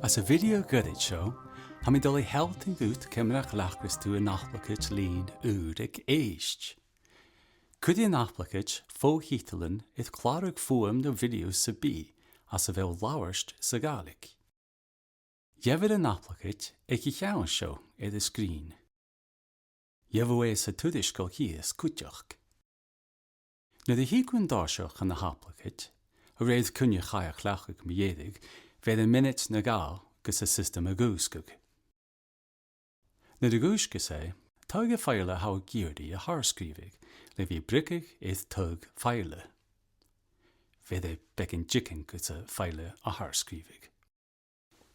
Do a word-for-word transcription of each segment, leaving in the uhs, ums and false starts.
Sa bhidio ghoirid seo, tha mi a' dol a shealltainn dhut ciamar a chleachdas tu an aplacaid-lìn ùr aig Èist. Cuiridh an aplacaid fo-thiotalan air clàradh fuaim no bhidio sam bith anns a bheil labhairt sa Ghàidhlig. Gheibhear an aplacaid aig a' cheann seo air an sgrìn. Gheibh thu e san tuairisgeul shìos cuideachd. Nuair a thig thu an toiseach chun na h-aplacaid, a rèir cuin a chaidh a chleachdadh mu dheireadh, bheir e mionaid no dhà gus an siostam a dhùsgadh. Nuair a dhùisgeas e, tagh am faidhle a tha thu ag iarraidh a thar-sgrìobhadh, le bhith a' briogadh air tagh faidhle. Bheir e beagan diogan gus am faidhle a thar-sgrìobhadh.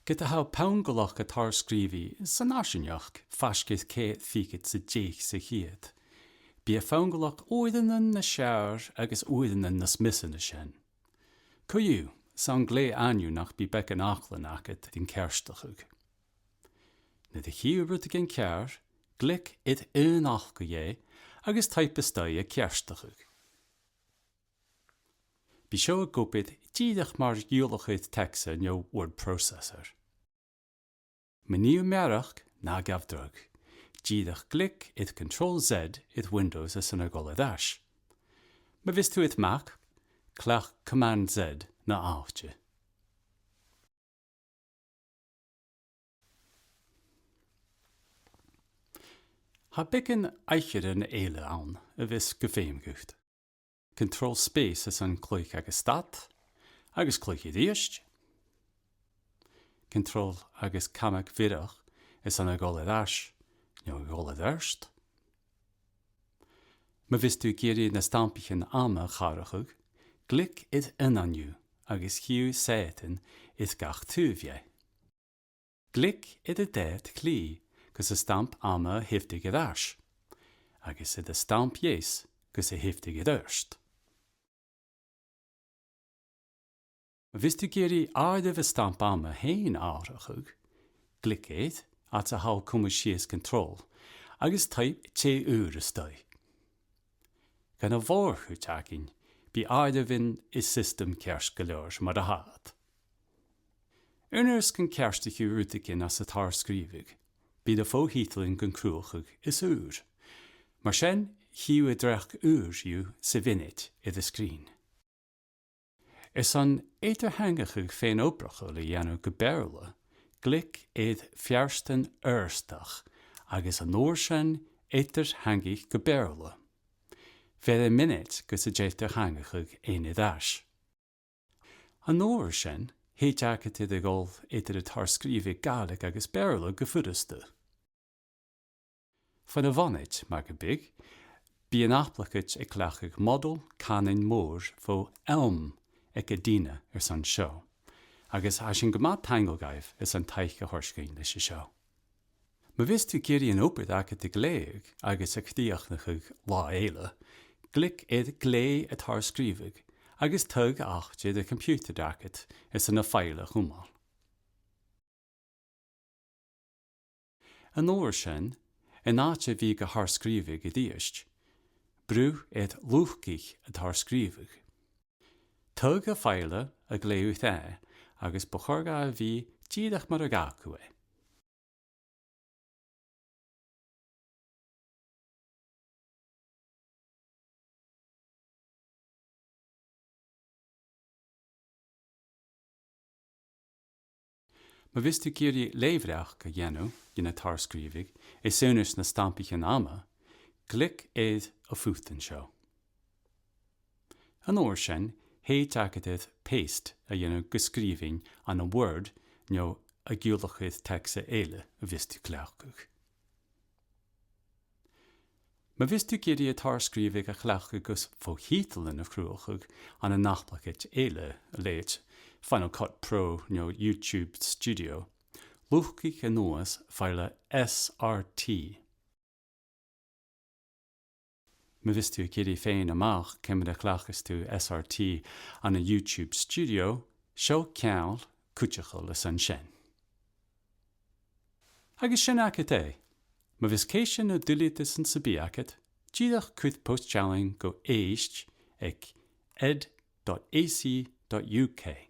Ged a tha Pongach a' tar-sgrìobhadh san fharsaingeachd faisg air ceithir fichead 's a deich sa cheud, bidh am Pongach uaireannan nas fheàrr agus uaireannan nas miosa na sin. Co-dhiù, 's ann glè ainneamh nach bi beagan fhaclan agad ri an ceartachadh. Nuair a chì thu rudeigin ceàrr, cliog air aon fhacal dheth agus taidhp a-staigh a' ceartachadh. Bidh seo ag obair dìreach mar ghiullachair teacsa no word processor. Ma nì thu mearachd, na gabh dragh. Dìreach cliog air Control Z air Windows airson a dhol air ais. Ma bhios tu air Mac, cleachd Command Z na àite. Tha beagan aithghearran eile ann a bhios gu feum dhut. Control Space airson cluich agus stad, agus cluich a-rithist. Control agus camag bhiorach airson a dhol air ais, no a dhol air adhart. Ma bhios tu ag iarraidh na stampaichean ama a chàradh, cliog air aon dhiubh agus chì thu saighdean air gach taobh dheth. Cliog air an dath clì gus an stamp ama a shioftigeadh air ais, agus air an stamp dheas gus a shioftigeadh air adhart. Ma bhios tu ag iarraidh àireamh an stamp ama fhèin atharrachadh, cliog air, fhad 's a tha thu a' cumail sìos Control, agus taidhp tè ùr a-staigh. Dhan a' mhòr-chuid againn, bidh àireamhan an siostam ceart gu leòr mar a tha iad. Aon uair 's gun ceartaich thu rudeigin anns an tar-sgrìobhadh, bidh na fo-thiotalan gan cruthachadh às ùr. Mar sin, chì thu an dreach ùr dhiubh sa mhionaid air an sgrìn. Airson eadar-theangachadh fèin-obrachail a dhèanamh gu Beurla, cliog air Feartan Adhartach agus an uair sin eadar-theangaich gu Beurla. Bheir e mionaid gus an t-eadar-theangachadh fhaighinn air ais. An uair sin, thèid agad air a dhol eadar an tar-sgrìobhadh Gàidhlig agus Beurla gu furasta. Fon a' bhonaid, mar gum biodh, bidh an aplacaid a' cleachdadh modal cànain mòr bho Elm aig Edina airson seo, agus tha sinn gu math taingeil dhaibh airson taic a thoirt dhuinn leis an seo. Ma bhios tu ag iarraidh an obair agad a ghlèidheadh agus a chrìochnachadh latha eile, cliog air Glèidh an tar-sgrìobhadh agus tagh àite air a' choimpiutair agad airson am faidhle a chumail. An uair sin, an àite a bhith ga thar-sgrìobhadh a-rithist, brùth air Luchdaich an tar-sgrìobhadh. Tagh am faidhle a ghlèidh thu e, agus bu chòir dha a bhith dìreach mar a dh'fhàg thu e. Ma bhios tu ag iarraidh lethbhreac a dhèanamh dhen tar-sgrìobhadh, às aonais na stampaichean ama, cliog air am putan seo. An uair sin, thèid agad air paste a dhèanamh gu sgrìobhainn ann an Word no an giullachair teacsa eile a bhios tu a' cleachdadh. Ma bhios tu ag iarraidh an tar-sgrìobhadh a chleachdadh gus fo-thiotalan a chruthachadh ann an aplacaid eile, a leithid Final Cut Pro no YouTube Studio, luchdaich a-nuas faidhle S R T. Ma bhios tu ag iarraidh faighinn a-mach ciamar a chleachdas tu S R T ann an YouTube Studio, seo ceangal cuideachail airson sin. Agus sin agad e. Ma bhios ceist no duilgheadas sam bith agad, dìreach cuir post-dealain gu Èist aig ed dot A C dot U K.